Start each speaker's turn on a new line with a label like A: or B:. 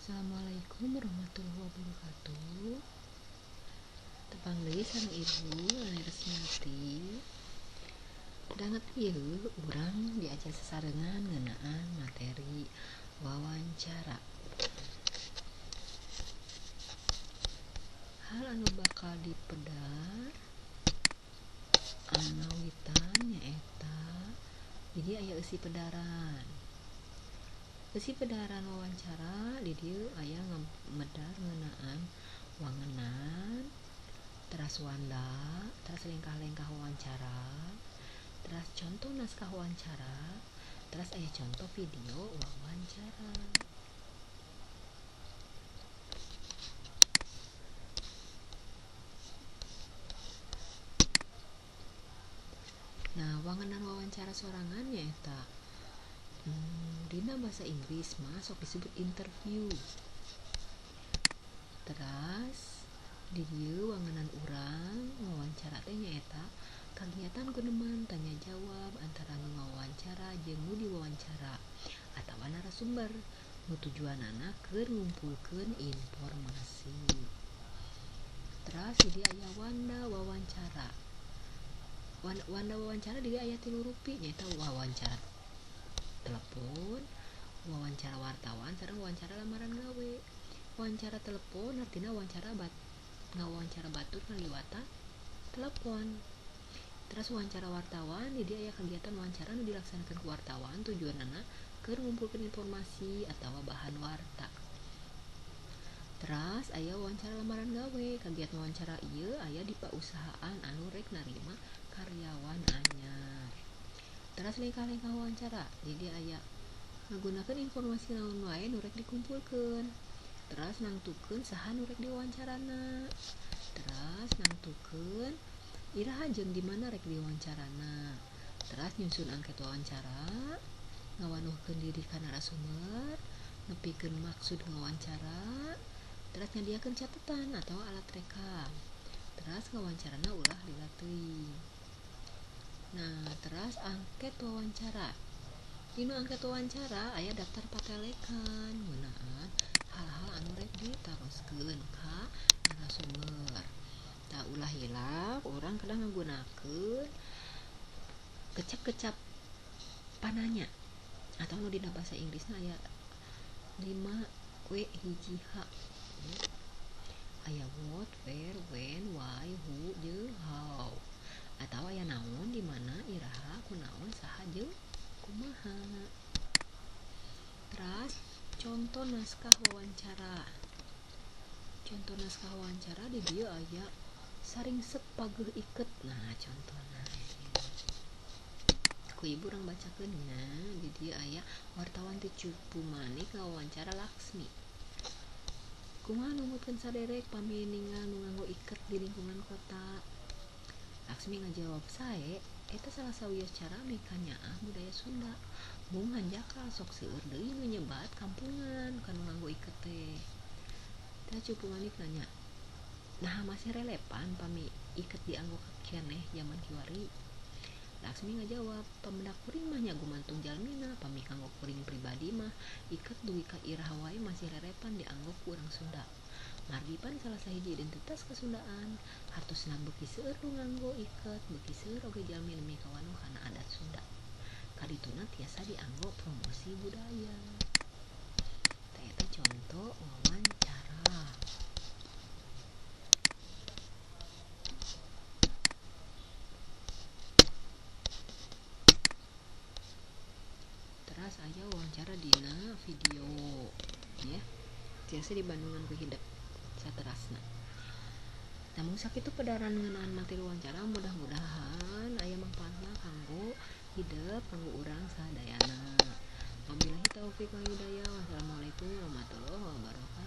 A: Assalamualaikum warahmatullahi wabarakatuh. Tepang deui sareng Ibu Lani Resmiati. Danget ieu urang diajar sasarengan ngeunaan materi wawancara. Hal anu bakal dipedar angawitan nyaeta jadi aya eusi pedaran. Eusi pedaran wawancara di dieu aya medar ngeunaan wangenan, teras wanda, teras lengkah-lengkah wawancara, teras contoh naskah wawancara, teras aya contoh video wawancara. Nah, wangenan wawancara sorangan nyaeta dina bahasa Inggris mah sok disebut interview. Teras di dieu wangenan urang wawancara teh nyaeta kagiatan guneman tanya jawab antara nu ngawawancara jeung nu diwawancara atawa narasumber nu tujuanana keur ngumpulkeun informasi. Teras di dieu aya wanda wawancara. Wanda wawancara di dieu aya tilu rupi nyaeta wawancara telepon, wawancara wartawan, sareng wawancara lamaran gawe. Wawancara telepon artinya wawancara ngawawancara batur ngaliwatan telepon. Terus wawancara wartawan di dieu aya kegiatan wawancara nu dilaksanakeun ku wartawan tujuanana keur ngumpulkeun informasi atawa bahan warta. Teras aya wawancara lamaran gawe, kegiatan wawancara ieu aya di pausahaan anu rek narima karyawan anyar. Teras lengkah-lengkah wawancara, jadi aya ngagunakeun informasi naon wae nu rek dikumpulkeun. Teras nangtukeun saha nu rek diwawancara,na. Teras nangtukeun iraha jeung di mana rek diwawancara,na. Teras nyusun angket wawancara, ngawanuhkeun diri ka narasumber, nepikeun maksud ngawawancara, teras nyadiakeun catatan atau alat rekam. Teras ngawancarana ulah lila teuing. Nah, teras angket wawancara. Dina angket wawancara aya daftar patelekan ngeunaan hal-hal anu rek ditaroskeun ka narasumber. Tah ulah hilap urang kedah ngagunakeun kecap-kecap pananya atau nu dina bahasa Inggrisna aya 5 W 1 H. Aya what, where, when, why, who, jeung how. Atau aya naon di mana, iraha, kunaon, saha jeung kumaha. Teras contoh naskah wawancara. Contoh naskah wawancara di dieu aya saringsek pageuh iket. Nah, contohna ku ibu urang bacakeun nya. Di dieu aya wartawan ti Cupu Manik ngawawancara Laksmi. Kumaha numutkeun saderek pami ninggal nu nganggo iket di lingkungan kota? Laksmi ngajawab sae, eta salah sawios cara mikanyaah budaya Sunda. Mung hanjakal sok seueur deui nu nyebat kampungan kanu nganggo iket teh. Tah Cupu Manik nanya, naha masih relevan pami iket dianggo keneh zaman kiwari? Laksmi ngajawab, pamendak kuring mah nya gumantung jalmina, pami kanggo kuring pribadi mah iket dugi ka iraha wae masih relevan dianggo ku urang Sunda. Margi pan salah sahiji identitas kasundaan, hartosna beuki seueur nu nganggo iket, beuki seueur oge jalmi nu mikawanoh kana adat Sunda. Kadituna tiasa dianggo promosi budaya. Tah eta contoh wawancara. Teras aya wawancara dina video ya. Tiasa dibandungan ku hidep saterasna. Namun sakitu pedaran ngeunaan materi wawancara, mudah-mudahan aya mangpaatna kanggo hidep kanggo urang sadayana. Wabillahi taufik wal hidayah. Wassalamualaikum warahmatullahi wabarakatuh.